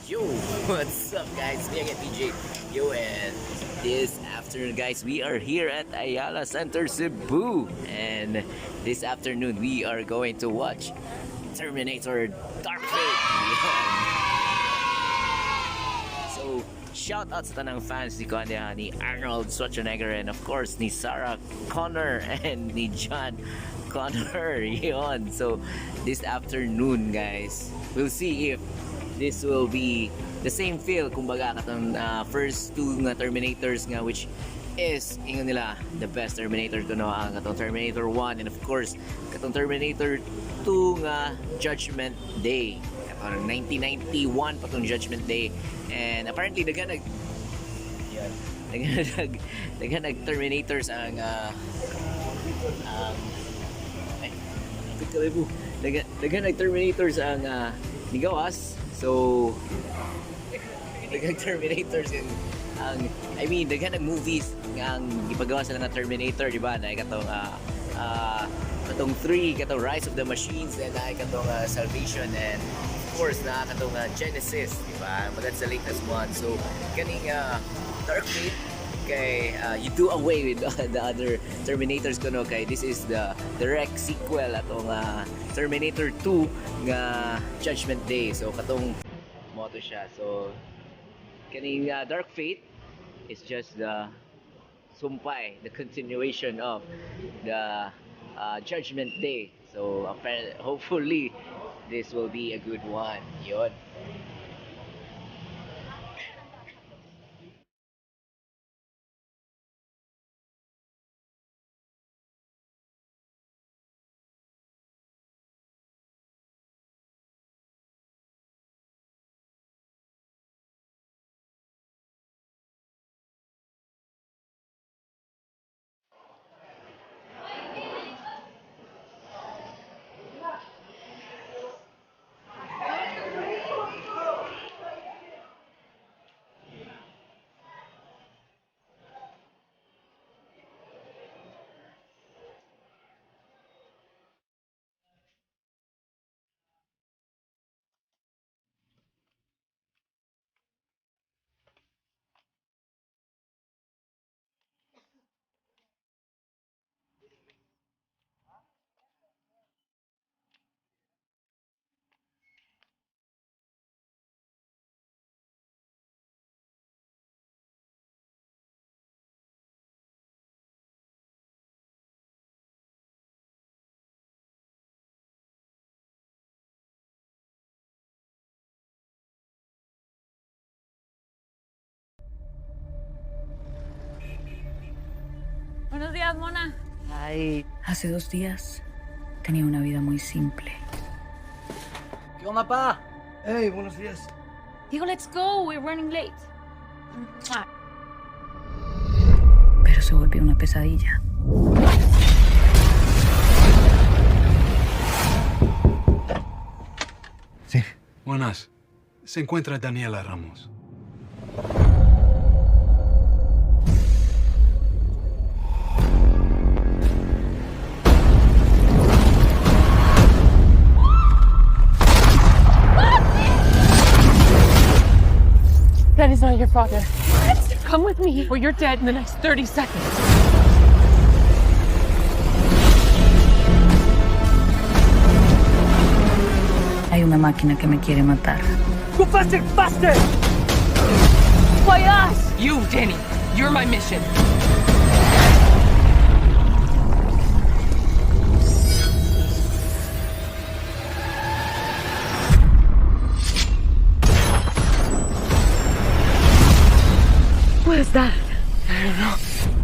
Yo, what's up, guys? Me again, PJ. Yo, and this afternoon, guys, we are here at Ayala Center, Cebu. And this afternoon, we are going to watch Terminator Dark Fate. Yan. So, shout out sa tanang fans ni Kanya, ni Arnold Schwarzenegger, and of course, ni Sarah Connor and ni John Connor. Yun. So, this afternoon, guys, we'll see if this will be the same feel, kumbaga, katong first two nga Terminators nga, which is, ingon nila, the best Terminator kuno ang katong Terminator 1 and of course katong Terminator 2 nga Judgment Day, katong 1991 pa tong Judgment Day. And apparently daghan nag, yun, daghan nag Terminators ang ang ay, kapit ka mo. Daghan nag Terminators ang nigawas. So daghang Terminators yung ang, I mean, daghan nag movies nga ang gipagawa sila nga Terminator, di ba? Na katong katong 3, katong Rise of the Machines, and na katong Salvation, and of course na katong Genesis, di ba? But that's the latest one. So kaning Dark Fate kay you do away with the other Terminators kuno kay this is the direct sequel atong Terminator 2 nga Judgment Day. So katong mao to siya. So kaning Dark Fate is just the sumpay, the continuation of the Judgment Day. So hopefully this will be a good one. Yun. Buenos días, mona. Hi. Hace 2 días tenía una vida muy simple. ¿Qué onda, pa? Hey, buenos días. Diego, let's go. We're running late. Mua. Pero se volvió una pesadilla. Sí. Buenas. Se encuentra Daniela Ramos. That is not your father. What? Come with me or you're dead in the next 30 seconds. Hay una máquina que me quiere matar. Go faster, faster! Why us? You, Danny, you're my mission. What is that?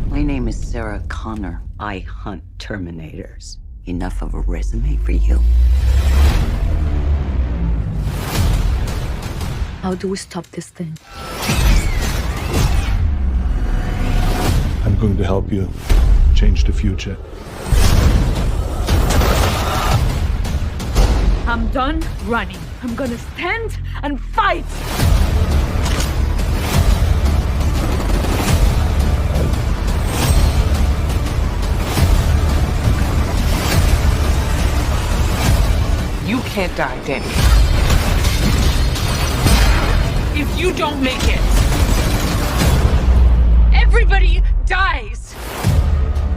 My name is Sarah Connor. I hunt Terminators. Enough of a resume for you? How do we stop this thing? I'm going to help you change the future. I'm done running. I'm gonna stand and fight. You can't die, Danny. You don't make it. Everybody dies.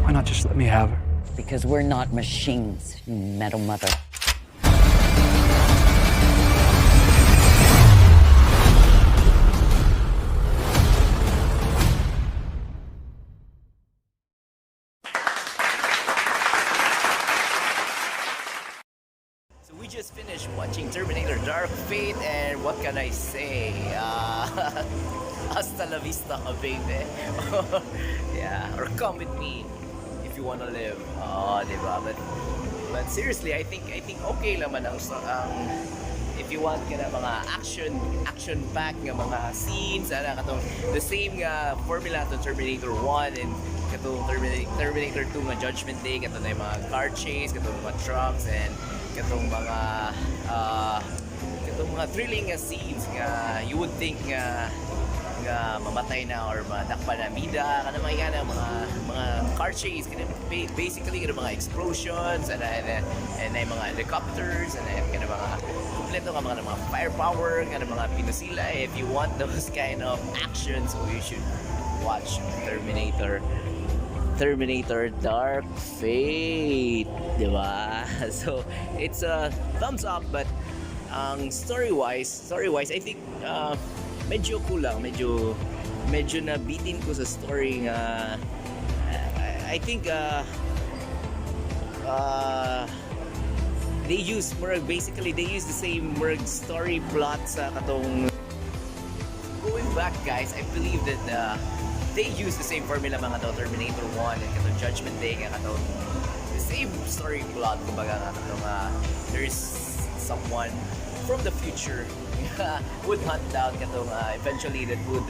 Why not just let me have her? Because we're not machines, you metal mother. So we just finished watching Terminator Dark Fate, and what can I say? Hasta la vista, baby. Yeah, or come with me if you wanna live. Oh, diba? But seriously, I think okay lang man ang if you want ka na mga action packed nga mga scenes ana, katong the same nga formula to Terminator 1 and katong Terminator 2 nga Judgment Day, katong na yung mga car chase, katong mga trucks and katong mga thrilling nga scenes nga you would think nga mamatay na or madakpan na bida, kana mga car chase kana, basically kana mga explosions and ay mga helicopters and kana mga kumpleto nga mga firepower, kana mga pinasila. If you want those kind of action, so you should watch Terminator Dark Fate, di ba? So, it's a thumbs up, but ang story-wise, I think medyo kulang, medyo nabitin ko sa story nga I think they use murag, basically they use the same murag story plot sa katong, going back, guys, I believe that they use the same formula mga to Terminator 1 and katong Judgment Day, nga katong the same story plot kumbaga, nga katong there's someone from the future nga would hunt down katong eventually that would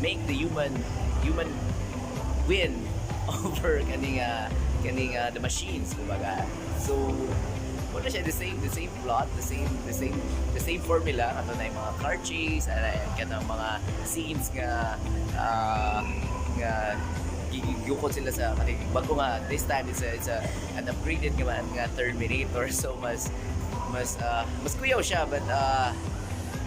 make the human win over kaning the machines kumbaga. So wala siya, the same plot, the same formula, kato na yung mga car chase and kanang mga scenes nga gigukod sila sa kaning bago nga. This time it's a an upgraded nga man nga Terminator, so mas kuyaw siya, but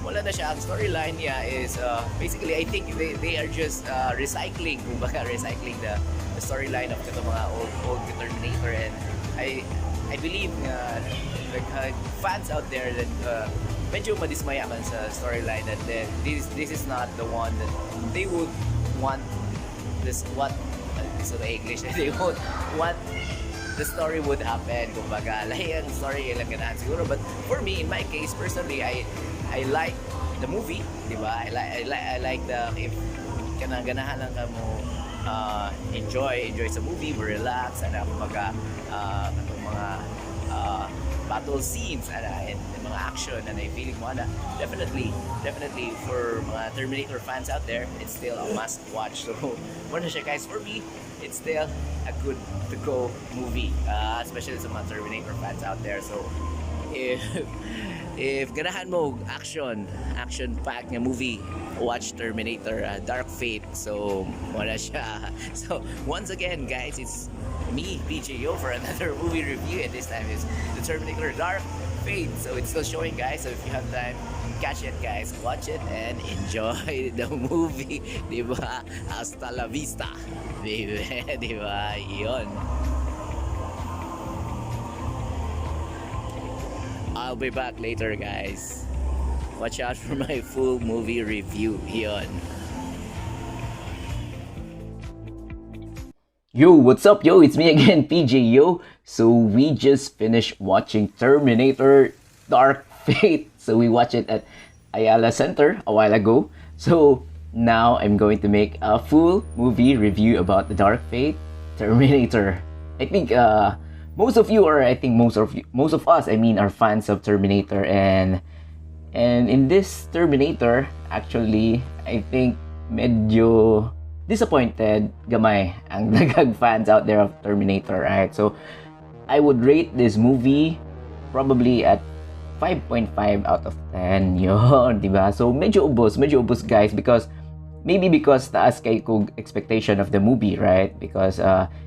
wala na siya. Ang storyline niya is basically, I think they are just recycling, kumbaga recycling the storyline of katong mga old Terminator, and I believe nga like fans out there that medyo madismaya man sa storyline, that then this is not the one that they would want, this what this is the English, they would want the story would happen kumbaga. Lahi ang story ilang ganahan siguro, but for me, in my case personally, I like the movie, di ba? I like the, if kanang ganahan lang ka mo enjoy sa movie, mo relax ana, kumbaga katong mga battle scenes ana and mga action and I feeling mo ana, definitely for mga Terminator fans out there, it's still a must watch. So mao na siya, guys. For me, it's still a good to go movie, especially sa mga Terminator fans out there. So if ganahan mo og action packed nga movie, watch Terminator Dark Fate. So wala siya. So once again, guys, it's me, PJO, for another movie review, and this time is the Terminator Dark Fate. So it's still showing, guys, so if you have time, catch it, guys, watch it and enjoy the movie, di ba? Hasta la vista, baby. Di ba yun? I'll be back later, guys. Watch out for my full movie review. Yun. Yo, what's up, yo? It's me again, PJ Yo. So we just finished watching Terminator Dark Fate. So we watched it at Ayala Center a while ago. So now I'm going to make a full movie review about the Dark Fate Terminator. I think most of you are, I think most of you, most of us, I mean, are fans of Terminator, and in this Terminator, actually, I think medyo disappointed gamay ang daghang fans out there of Terminator, right? So I would rate this movie probably at 5.5 out of 10. Yun, di ba? So medyo ubos, guys, because maybe because taas kay kog expectation of the movie, right? Because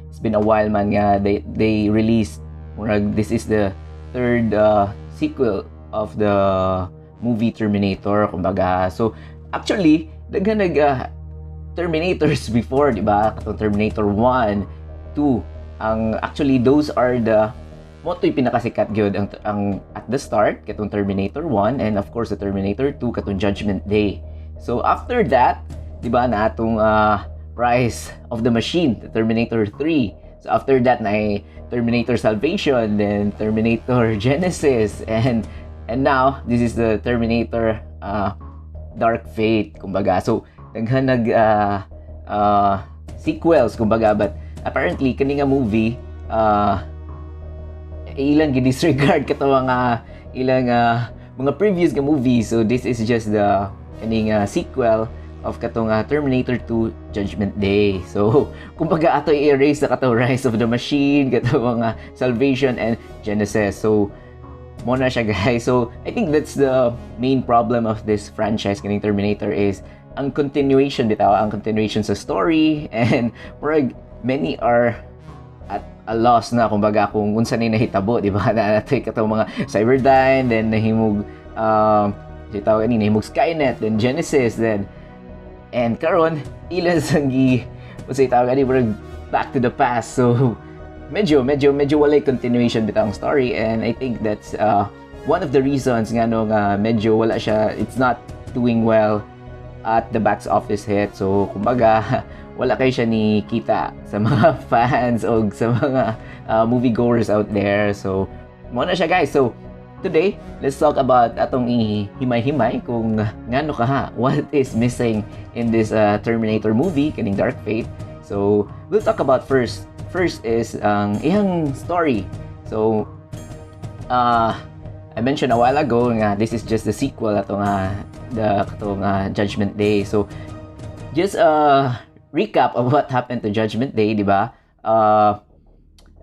it's been a while man nga they released, murag this is the third sequel of the movie Terminator, kumbaga. So actually, daghan nag Terminators before, di ba? Katong Terminator 1, 2. Ang actually, those are the mao to'y pinakasikat gyud ang at the start, katong Terminator 1 and of course the Terminator 2, katong Judgment Day. So after that, di ba, na atong Rise of the Machine, the Terminator 3. So after that na Terminator Salvation, then Terminator Genesis, and now this is the Terminator Dark Fate, kumbaga. So daghan nag sequels, kumbaga, but apparently kani nga movie, ilang gi-disregard kato mga ilang mga previous nga movie. So this is just the kaning sequel of katong Terminator 2 Judgment Day. So kumbaga, ato i-erase na kato Rise of the Machine, kato mga Salvation and Genesis. So mao na siya, guys. So I think that's the main problem of this franchise, kaning Terminator, is ang continuation bitaw, ang continuation sa story, and murag many are at a loss na, kumbaga, kung unsa ni nahitabo, di ba? Na natoy katong mga Cyberdyne, then nahimog si tawag ani, nahimog Skynet, then Genesis, then and karon ilan sang gi, unsay tawag ani, murag back to the past. So medyo walay continuation bitaw ang story, and I think that's one of the reasons nga no nga medyo wala siya, it's not doing well at the box office hit. So kumbaga, wala kay siya ni kita sa mga fans o sa mga movie goers out there. So mao na siya, guys. So today, let's talk about atong ihimay-himay kung ngano kaha, what is missing in this Terminator movie, kaning Dark Fate. So we'll talk about first is ang iyang story. So I mentioned a while ago nga this is just the sequel ato nga the katong Judgment Day. So just a recap of what happened to Judgment Day, di ba?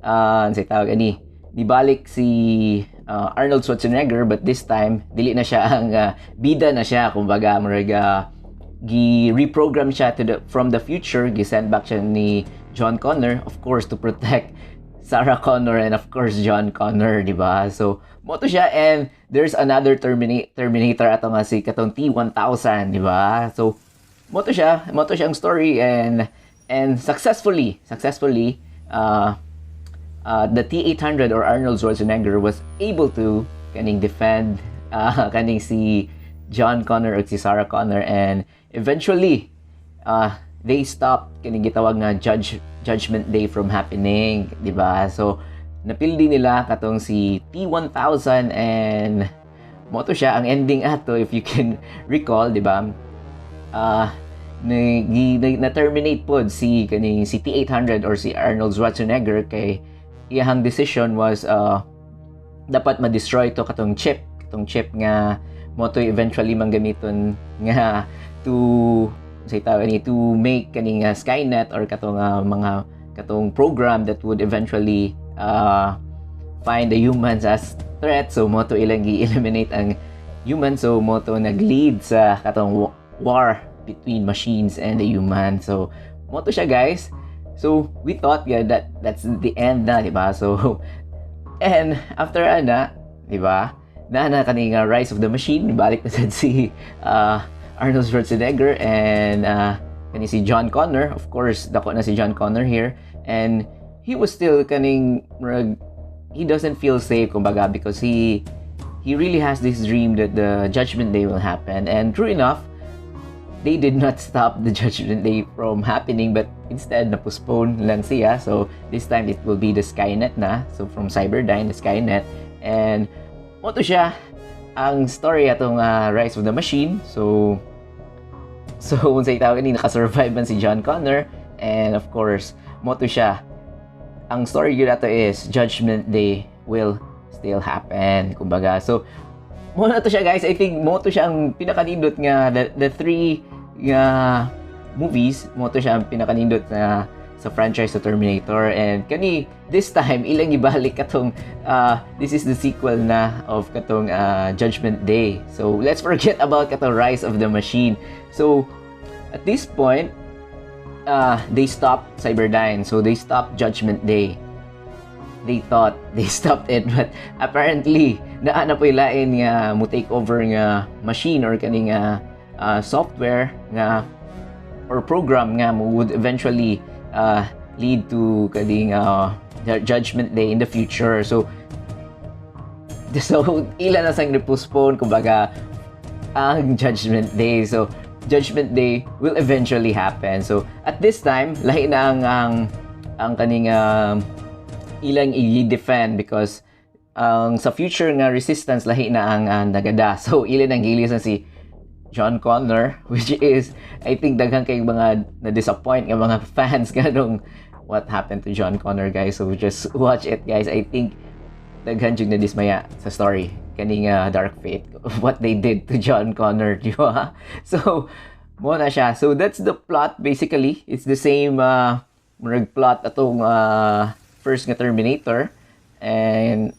Unsay tawag ani? Nibalik si Arnold Schwarzenegger, but this time dili na siya ang bida na siya, kumbaga. Murag gi-reprogram siya to the from the future, gi-send back siya ni John Connor, of course to protect Sarah Connor and of course John Connor, di ba? So mao to siya, and there's another Terminator ato nga si katong T-1000, di ba? So mao to siya ang story, and successfully the T-800 or Arnold Schwarzenegger was able to kaning defend kaning si John Connor or si Sarah Connor, and eventually they stopped kaning gitawag nga Judgment Day from happening, di ba? So napildi nila katong si T-1000, and mao to siya ang ending ato, if you can recall, di ba? Na terminate pod si kaning si T-800 or si Arnold Schwarzenegger kay iyahang decision was dapat ma-destroy to katong chip nga mao to eventually manggamiton nga to say tawag ni to make kaning Skynet or katong mga katong program that would eventually find the humans as threat. So mao to ilang gi-eliminate ang human. So mao to nag-lead sa katong war between machines and the human. So mao to siya, guys. So we thought, yeah, that's the end na, di ba? So and after ana, di ba, na kaning Rise of the Machine, balik na sad si Arnold Schwarzenegger and kani si John Connor. Of course, dako na si John Connor here, and he was still kaning murag he doesn't feel safe, kumbaga, because he really has this dream that the Judgment Day will happen. And true enough, they did not stop the Judgment Day from happening, but instead na postpone lang siya. So this time it will be the Skynet na. So from Cyberdyne, the Skynet, and mao to siya ang story atong Rise of the Machine. So unsay tawag ni, naka-survive man si John Connor, and of course mao to siya ang story gyud ato is Judgment Day will still happen, kumbaga. So mao na to siya, guys. I think mao to siya ang pinakanindot nga the three nga movies, mao to siya ang pinakanindot na sa franchise sa Terminator. And kani this time ilang ibalik katong this is the sequel na of katong Judgment Day. So let's forget about katong Rise of the Machine. So at this point, they stopped Cyberdyne, so they stopped Judgment Day. They thought they stopped it, but apparently naa na po'y lain nga mo take over nga machine or kani nga software nga or program nga mo would eventually lead to kaning Judgment Day in the future. So ila na sang postpone kumbaga ang Judgment Day. So Judgment Day will eventually happen. So at this time, lahi na ang kaning ilang i-defend because ang sa future nga resistance, lahi na ang nagada. So ila nang gilisan si John Connor, which is I think daghan kay mga na-disappoint nga mga fans ganong what happened to John Connor, guys. So just watch it, guys. I think daghan jud na dismaya sa story kaning Dark Fate, what they did to John Connor, di ba? So mo na siya. So that's the plot. Basically, it's the same murag plot atong first nga Terminator and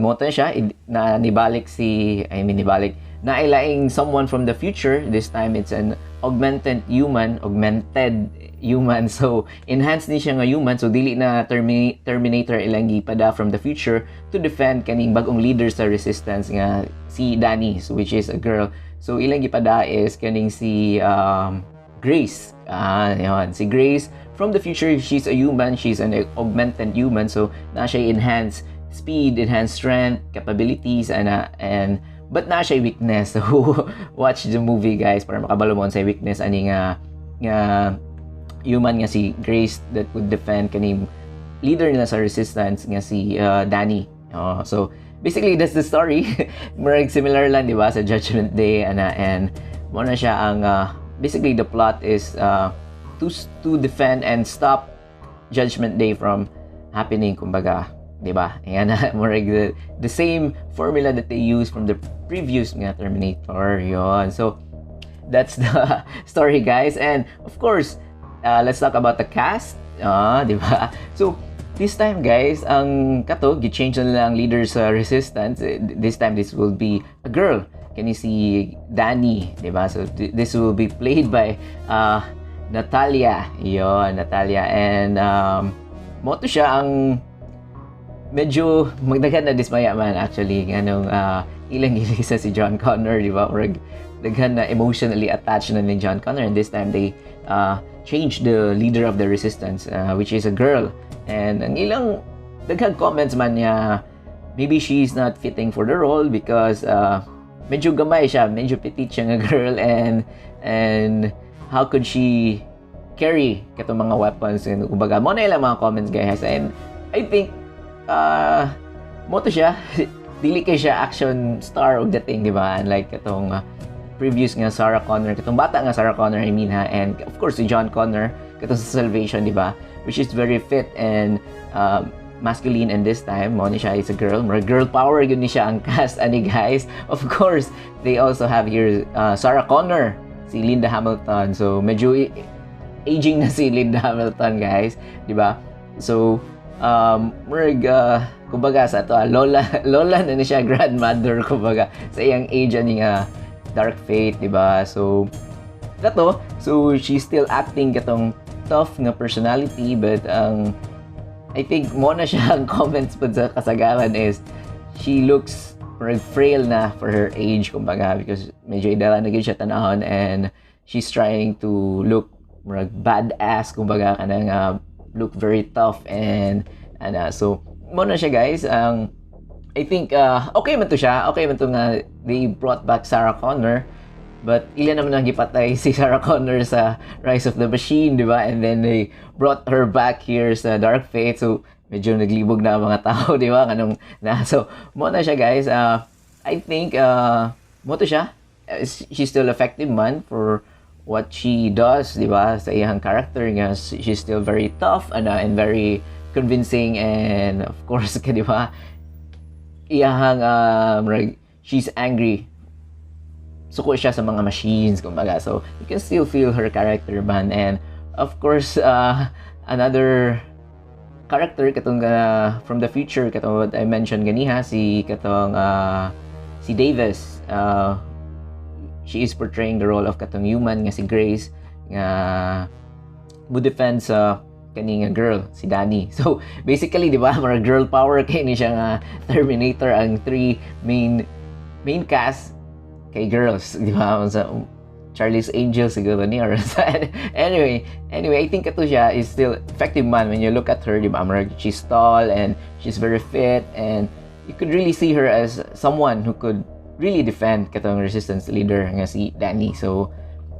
mo to siya na nibalik si, I mean, nibalik na ilaing someone from the future. This time it's an augmented human, augmented human. So enhanced ni siya nga human. So dili na Terminator ilang gipada from the future to defend kaning bagong leader sa resistance nga si Dani, so which is a girl. So ilang gipada is kaning si Grace. Ah, yun. Si Grace from the future, she's a human, she's an augmented human. So na siya enhanced speed, enhanced strength, capabilities, and but na siya weakness. So watch the movie, guys, para makabalo mo sa weakness ani nga human nga si Grace that would defend kaning leader nila sa resistance nga si Danny. Oh, so basically that's the story. Murag similar lang, di ba, sa Judgment Day ana, and mo na siya ang basically the plot is to defend and stop Judgment Day from happening, kumbaga, di ba? Ayan na, murag the same formula that they used from the previous nga Terminator. Yon. So, that's the story, guys. And, of course, let's talk about the cast. Ah, di ba? So, this time, guys, ang kato, gi-change na nila ang leader sa resistance. Eh, this time, this will be a girl. Can you see Danny, di ba? So, this will be played by Natalia. Yon, Natalia. And, mo to siya ang medyo magdaghan na dismaya man actually nganong ilang gilisa si John Connor, di ba? Or daghan na emotionally attached na ni John Connor, and this time they changed the leader of the resistance, which is a girl. And ang ilang daghang comments man niya, maybe she's not fitting for the role because medyo gamay siya, medyo petite siya nga girl, and how could she carry katong mga weapons? And kumbaga mo na ilang mga comments, guys. And I think mo to siya, dili kay siya action star og dating, di ba? Unlike katong previous nga Sarah Connor, katong bata nga Sarah Connor, I mean ha, and of course si John Connor katong sa Salvation, di ba, which is very fit and masculine, and this time mo ni siya is a girl. More girl power gyud ni siya ang cast ani, guys. Of course, they also have here Sarah Connor, si Linda Hamilton. So medyo aging na si Linda Hamilton, guys, di ba? So murag kumbaga sa ato, lola lola na ni siya, grandmother kumbaga sa iyang age ani nga Dark Fate, di ba? So kato, so she's still acting katong tough nga personality, but ang I think mo na siya ang comments pud sa kasagaran is she looks murag frail na for her age kumbaga, because medyo idala na gyud siya tanahon and she's trying to look murag badass kumbaga, kanang look very tough and ana. So mo na siya, guys. Ang I think okay man to siya, okay man to nga they brought back Sarah Connor, but ilan naman ang gipatay si Sarah Connor sa Rise of the Machine, di ba? And then they brought her back here sa Dark Fate. So medyo naglibog na ang mga tao, di ba, kanong na. So mo na siya, guys. I think mo to siya. She's still effective man for what she does, di ba? Sa iyang character nga, she's still very tough and very convincing, and of course, ka, di ba? Iyahang she's angry. Suko siya sa mga machines, kumbaga. So, you can still feel her character man. And of course, another character katong from the future, katong what I mentioned ganiha, si katong si Davis. She is portraying the role of katong human nga si Grace nga mo defend sa kani nga girl, si Dani. So, basically, di ba, mga girl power kay ni siya nga Terminator, ang three main main cast kay girls, di ba? Sa Charlie's Angels siguro ni or anyway, I think ato siya is still effective man when you look at her, di ba? Murag she's tall and she's very fit and you could really see her as someone who could really defend katong resistance leader nga si Dani. So,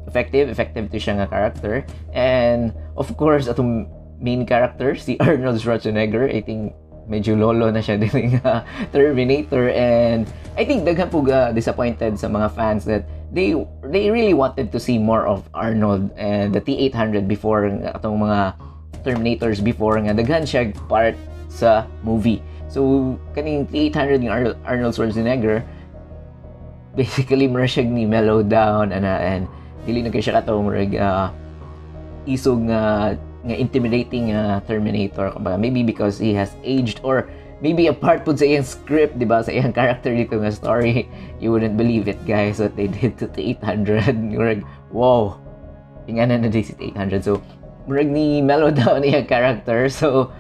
effective, effective to siya nga character. And of course, atong main character, si Arnold Schwarzenegger, I think medyo lolo na siya din nga Terminator and I think daghan po disappointed sa mga fans that they really wanted to see more of Arnold and the T-800 before atong mga Terminators before nga daghan siya part sa movie. So kaning T-800 ng Arnold Schwarzenegger, basically mura siya ni mellow down and dili na kay siya katong murag isog nga nga intimidating Terminator, kumbaga. Maybe because he has aged or maybe a part pud sa iyang script, di ba, sa iyang character dito nga story. You wouldn't believe it, guys, what they did to T-800. Murag, wow, ingana na di si T-800. So murag ni mellow down iyang character. So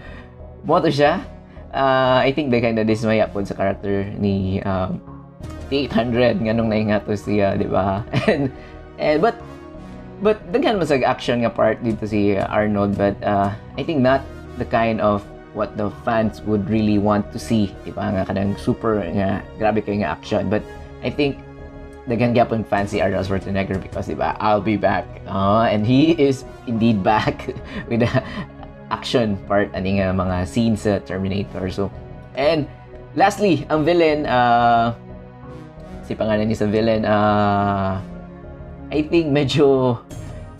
mo to siya, I think they kinda dismaya pud sa character ni T-800 nganong naingato siya, di ba? And but daghan man sa action nga part dito si Arnold, but I think not the kind of what the fans would really want to see, di ba? Nga kanang super nga grabe kay nga action. But I think daghan gyapon fans si Arnold Schwarzenegger because, di ba, "I'll be back." And he is indeed back with the action part ani nga mga scenes sa Terminator. So, and lastly, ang villain, si pangalan ni sa villain, I think medyo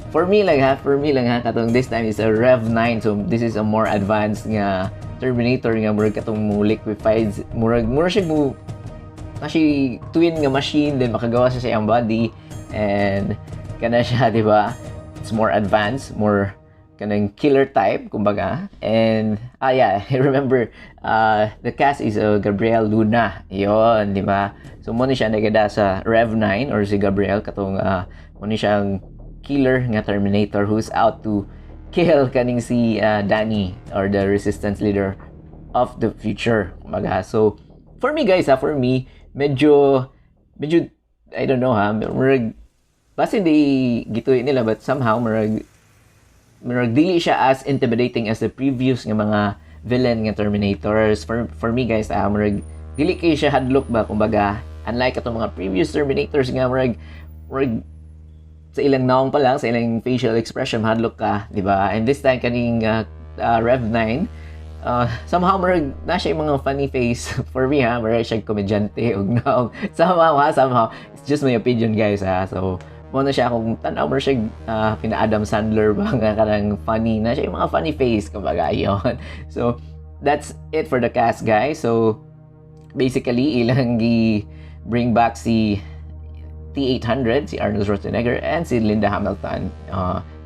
for me lang ha, for me lang ha, katong this time is a Rev 9. So this is a more advanced nga Terminator nga murag katong mo liquefied, murag murag siya mo kasi twin nga machine then makagawa siya sa iyang body and kana siya, di ba? It's more advanced, more kanang killer type kumbaga. And yeah, I remember, the cast is Gabriel Luna yon, di ba? So mo ni siya nagada sa Rev 9 or si Gabriel, katong mo ni siyang killer nga Terminator who's out to kill kaning si Danny or the resistance leader of the future kumbaga. So for me, guys ha, for me, medyo medyo I don't know ha, murag basin di gituoy nila, but somehow murag murag dili siya as intimidating as the previous nga mga villain nga Terminators. For me, guys, ah, murag dili kay siya hadlok ba kumbaga, unlike atong mga previous Terminators nga murag murag sa ilang naong pa lang, sa ilang facial expression, hadlok ka, di ba? And this time kaning Rev 9, somehow murag na siya yung mga funny face. For me ha, murag siya komedyante og naong somehow ha, somehow. It's just my opinion, guys, ha. So mo na siya akong tanaw, murag siya pina Adam Sandler ba nga kanang funny na siya yung mga funny face kumbaga yon. So that's it for the cast, guys. So basically ilang gi bring back si T-800, si Arnold Schwarzenegger, and si Linda Hamilton.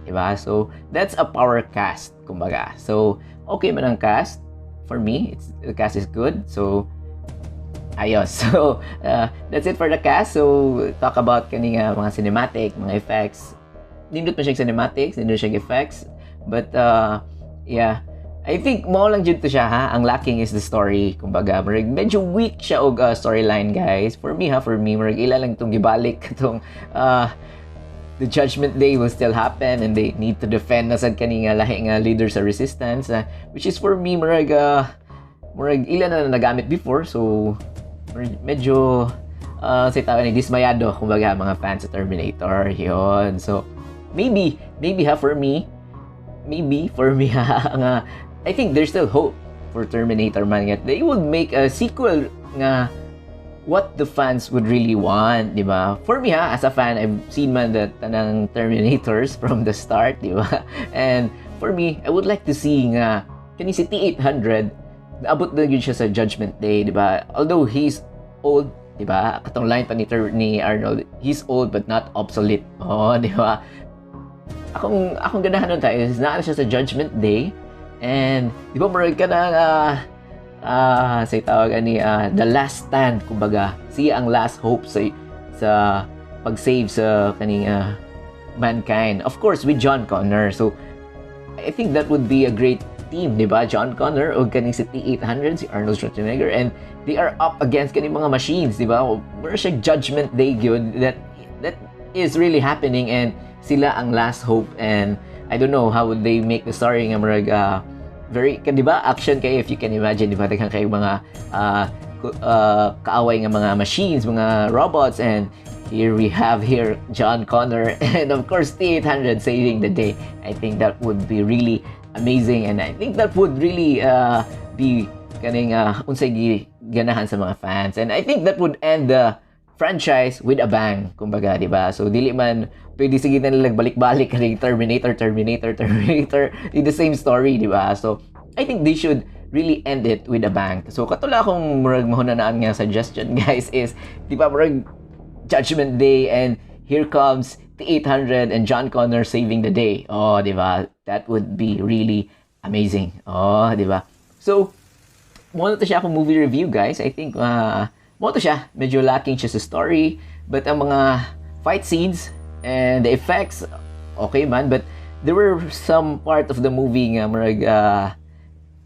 Diba? So, that's a power cast, kumbaga. So, okay man ang cast. For me, the cast is good. So, ayos. So, that's it for the cast. So, talk about kani nga mga cinematic, mga effects. Nindot man siya cinematics, nindot siya effects. But, yeah. I think mo lang jud to siya ha. Ang lacking is the story. Kumbaga, murag medyo weak siya og storyline, guys. For me ha, for me, murag ila lang tong gibalik katong the Judgment Day will still happen and they need to defend na sad kani nga lahi nga leader sa resistance, which is for me murag murag ila na nagamit before. So medyo say tawag ni dismayado kumbaga mga fans sa Terminator yon. So maybe maybe ha, for me, maybe for me ha, nga I think there's still hope for Terminator man nga they would make a sequel nga what the fans would really want, di ba? For me ha, as a fan, I've seen man the tanang Terminators from the start, di ba? And for me, I would like to see nga kani si T-800 naabot na yun siya sa Judgment Day, di ba? Although he's old, di ba? Katong line pa ni Arnold, "He's old but not obsolete." Oh, di ba? Akong ganahan nun tayo is naa siya sa Judgment Day and di ba murag ka na say tawag ani the last stand kumbaga, siya ang last hope sa pag-save sa kaning mankind, of course with John Connor. So I think that would be a great team, di ba? John Connor o kaning si T-800, si Arnold Schwarzenegger, and they are up against kaning mga machines, di ba? Mura siya Judgment Day gyud that is really happening and sila ang last hope. And I don't know how would they make the story nga murag very di ba, action kayo, if you can imagine, di ba, daghan kayo mga kaaway nga mga machines, mga robots, and here we have here John Connor and of course T-800 saving the day. I think that would be really amazing and I think that would really be kaning unsay ganahan sa mga fans, and I think that would end the franchise with a bang, kumbaga, di ba? So dili man pwede sige na nila balik-balik kaning Terminator, Terminator, Terminator, the same story, di ba? So I think they should really end it with a bang. So kato lang akong murag mahunanaan nga suggestion, guys, is di ba, murag Judgment Day and here comes the 800 and John Connor saving the day. Oh, di ba? That would be really amazing. Oh, di ba? So, mao na to siya akong movie review, guys. I think, mao to siya. Medyo lacking siya sa story. But ang mga fight scenes and the effects, okay man. But there were some part of the movie nga murag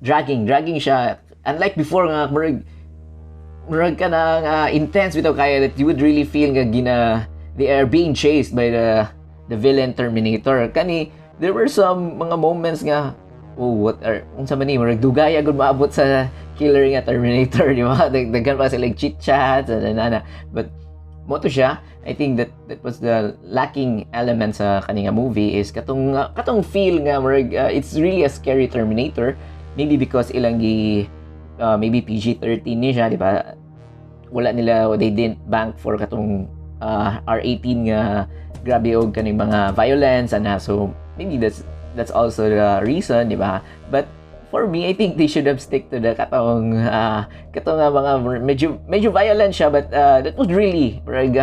dragging siya. Unlike before nga murag ka na intense bitaw kaya that you would really feel nga gina they are being chased by the villain Terminator. Kani there were some mga moments nga, "Oh, what are, unsa man ni, murag dugay agad maabot sa killer nga Terminator," di ba? Daghan pa sila chit chats and ana. But mao to siya. I think that that was the lacking element sa kani nga movie is katong feel nga murag it's really a scary Terminator. Maybe because ilang gi maybe PG-13 ni siya, di ba? Wala nila, they didn't bank for katong R18 nga grabe og kaning mga violence ana. So maybe that's also the reason, di ba? But for me, I think they should have stick to the katong nga mga medyo violent siya, but that would really murag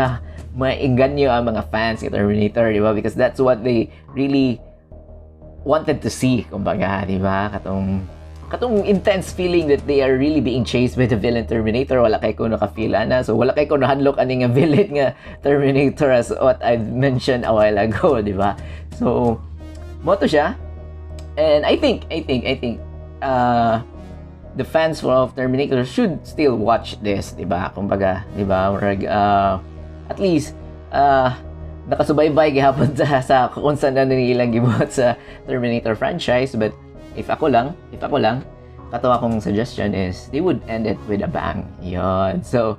maingganyo ang mga fans ng Terminator, di ba? Because that's what they really wanted to see, kumbaga, di ba? Katong intense feeling that they are really being chased by the villain Terminator. Wala kay ko naka-feel ana. So wala kay ko nahadlok ani nga villain nga Terminator, as what I've mentioned a while ago, di ba? So mao to siya. And I think the fans of Terminator should still watch this, di ba? Kumbaga, di ba? Murag, at least nakasubaybay gihapon sa kung saan na nilang gibuhat sa Terminator franchise. But if ako lang, kato akong suggestion is they would end it with a bang. Yon. So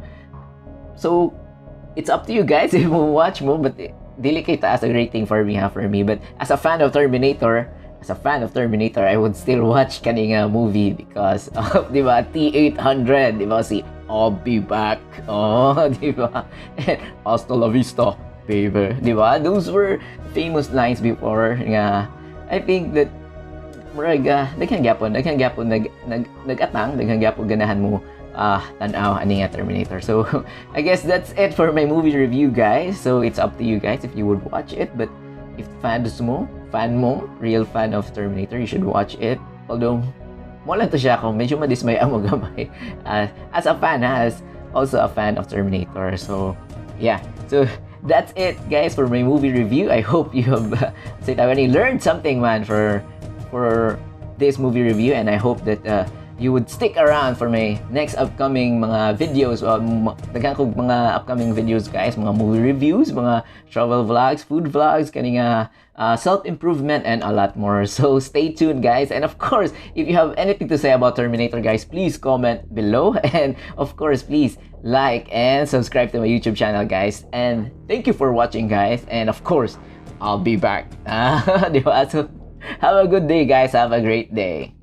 it's up to you guys if mo watch mo, but dili kay taas ang rating for me ha, for me. But as a fan of Terminator, as a fan of Terminator, I would still watch kani nga movie because of, di ba, T-800, di ba, si "I'll be back." Oh, di ba? And "Hasta la vista, baby." Di ba? Those were famous lines before nga I think that murag daghan gyapon nag-atang, daghan gyapon ganahan mo tan-aw ani nga Terminator. So I guess that's it for my movie review, guys. So it's up to you guys if you would watch it, but if fan mo, real fan of Terminator, you should watch it. Although mao lang to siya kung medyo madismay ang mo gamay. As a fan, ha, as also a fan of Terminator. So, yeah. So, that's it, guys, for my movie review. I hope you have say tawag ni, learned something man for this movie review, and I hope that you would stick around for my next upcoming mga videos. Daghan kog mga upcoming videos, guys, mga movie reviews, mga travel vlogs, food vlogs, kani nga self-improvement and a lot more. So stay tuned, guys. And of course, if you have anything to say about Terminator, guys, please comment below. And of course, please like and subscribe to my YouTube channel, guys. And thank you for watching, guys. And of course, I'll be back. Di ba? So have a good day, guys. Have a great day.